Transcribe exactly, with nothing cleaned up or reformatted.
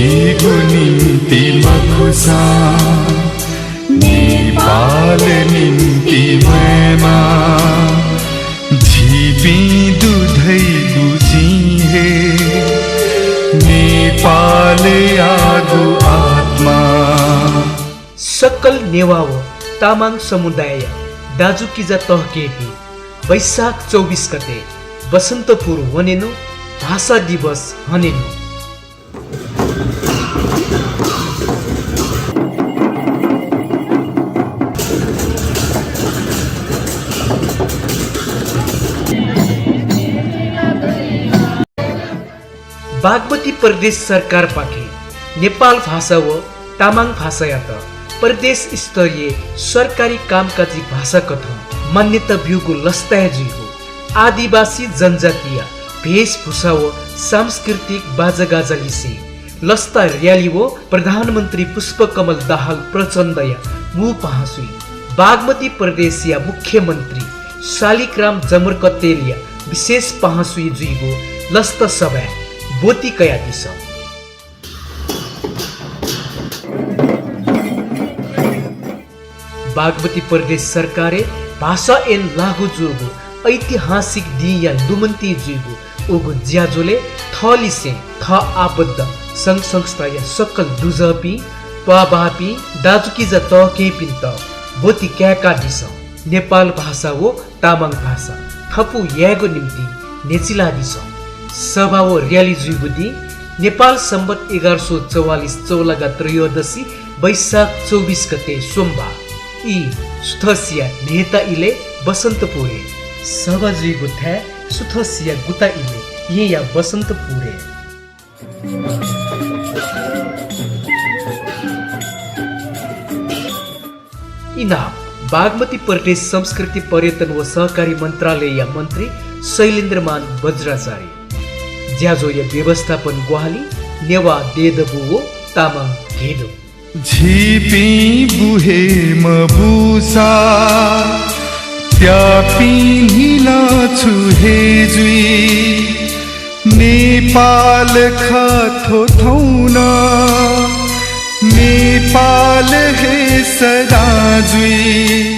इगु निम्ति मखुसा, नेपाल निम्ति मयमा, झीपिं दुधैगु चिं हे नेपालयागु आत्मा। सकल नेवाः व तामाङ समुदायया दाजुकिजा तःकेहेँपिं, वैशाख चौबिस गते बसन्तपुर वनेनु, भाषा दिवस हनेनु। बागमती प्रदेश सरकारपाखें नेपाल भाषा व तामाङ भाषायात प्रदेश स्तरीय सरकारी कामकाजी भाषा कथं मान्यता ब्यूगु लसताय् जुइगु आदिवासी जनजातिया भेषभूषा व सांस्कृतिक बाजागाजालिसें लसता र्‍याली व प्रधानमन्त्री पुष्पकमल दाहाल प्रचण्डया मू पाहांसुइ बागमती प्रदेशया मुख्यमन्त्री शालिग्राम जमरकट्टेलया विशेष पाहांसुइ जुइगु लसता सभाय् ब्वति कयादिसँ। बागमती प्रदेश सरकारय् भाषा ऐन लागू जूगु ऐतिहासिक दिंया लुमन्ति जुइगु उगु ज्याझ्वलय् थःलिसें थः आबद्ध संघ संस्थाया सकल दुजःपिं, त्वाःबाःपिं, दाजुकिजा तःकेहेँपिन्त ब्वति काय्कादिसँ। नेपाल भाषा व तामाङ भाषा थपु यायेगु निंतिं न्ह्यचिलादिसँ। सभा व र्‍याली जुइगु दिं नेपाल संवत् एघार सौ चौवालिस चौलागा त्रयोदशी वैशाख चौबिस गते सोमबार। ई सुथसिया न्हय्ता इलय् बसन्तपुरय्। सभा जुइगु थाय् सुथसिया गुता इलय् येँया बसन्तपुरय्। इनाप बागमती प्रदेश संस्कृति, पर्यटन व सहकारी मन्त्रालयया मन्त्री शैलेन्द्रमान बज्राचार्य। ज्याझ्वःया व्यवस्थापन ग्वाहालि नेवाः देय् दबू व तामाङ घेदबू। झीपिं बु हे मबूसा, त्यापिं न्हिला छु हे जुइ। नेपाल खः थ्व थौं नं, नेपाल हे सदा जुइ।